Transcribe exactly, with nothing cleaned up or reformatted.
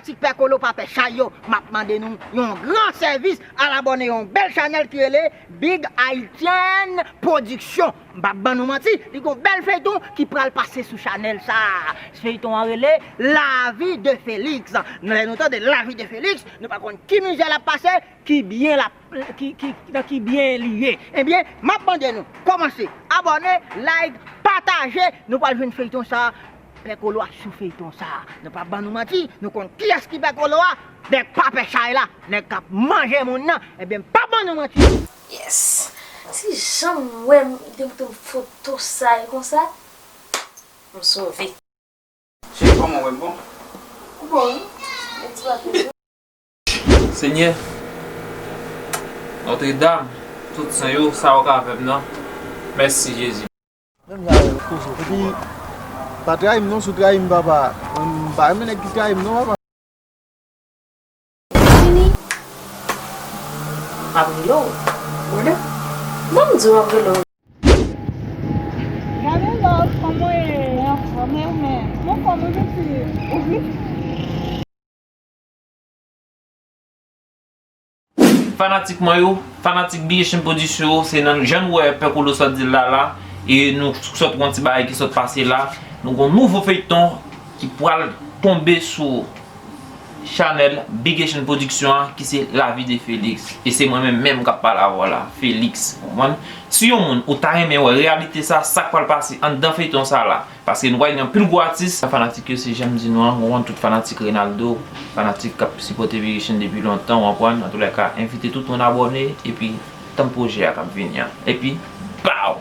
Ti pè kolo pa pè chay yo, m ap mande nou yon gran sèvis, al abòne yon bèl chanèl ki rele Big Haitian Production. M p ap ban nou manti, li gon bèl feyton ki pral pase sou chanèl sa. Feyton an rele La vie de Félix. Lè nou tande La vie de Félix, nou pa konn ki mizè l ap pase, ki byen l ap, ki, ki, nan ki byen li ye. Ebyen, m ap mande nou, kòmanse, abòne, like, pataje, nou pral jwenn feyton sa. Pè kolo a sou feyton sa. Nou p ap ban nou manti, nou konn kiyès ki pè kolo a. Nèg pa pè chay la, nèg k ap manje moun nan. Ebyen, m p ap ban nou manti. Yes. Si jan m wè m, de m foto sa e konsa, m sove. Cheri, kòman w wè m bon? Bon, wi. Mèsi pa peze. Senyè, Nòtredam, tout sen yo, sa w ka avè m nan. Mèsi Jezi. Menm jan avè l koze. Epi, pa trayi m non, si w trayi m papa. Mwen m pa renmen nèg ki trayi m non papa. Fini. M ap rele w. Rele? Ban m di w m ap rele w. Gade love kòman w ye? Mwen anfòm e ou menm? Mwen anfòm wi pitit. Ou vle? Fanatik mwen yo, fanatik Big Haitian Production yo, se nan jan nou wè Pè Kolo sot di l la la, e nou sot wè yon ti bagay ki sot pase la. Nou gon nouvo feyton ki pral tonbe sou chanèl Big Haitian Production an, ki se La vie de Félix. E se mwen menm menm k ap pale avè w la, Félix. Ou konprann? Si yon moun ou ta renmen wè reyalite sa, sa k pral pase anndan feyton sa la, paske nou pral gen anpil gwo atis. Fanatik yo, se jan m di nou an, ou konprann, tout fanatik Reynaldo, fanatik k ap sipòte Big Haitian depi lontan, ou konprann, antoulèka, envite tout moun abòne, epi tann pwojè a k ap vini an. Epi, baw!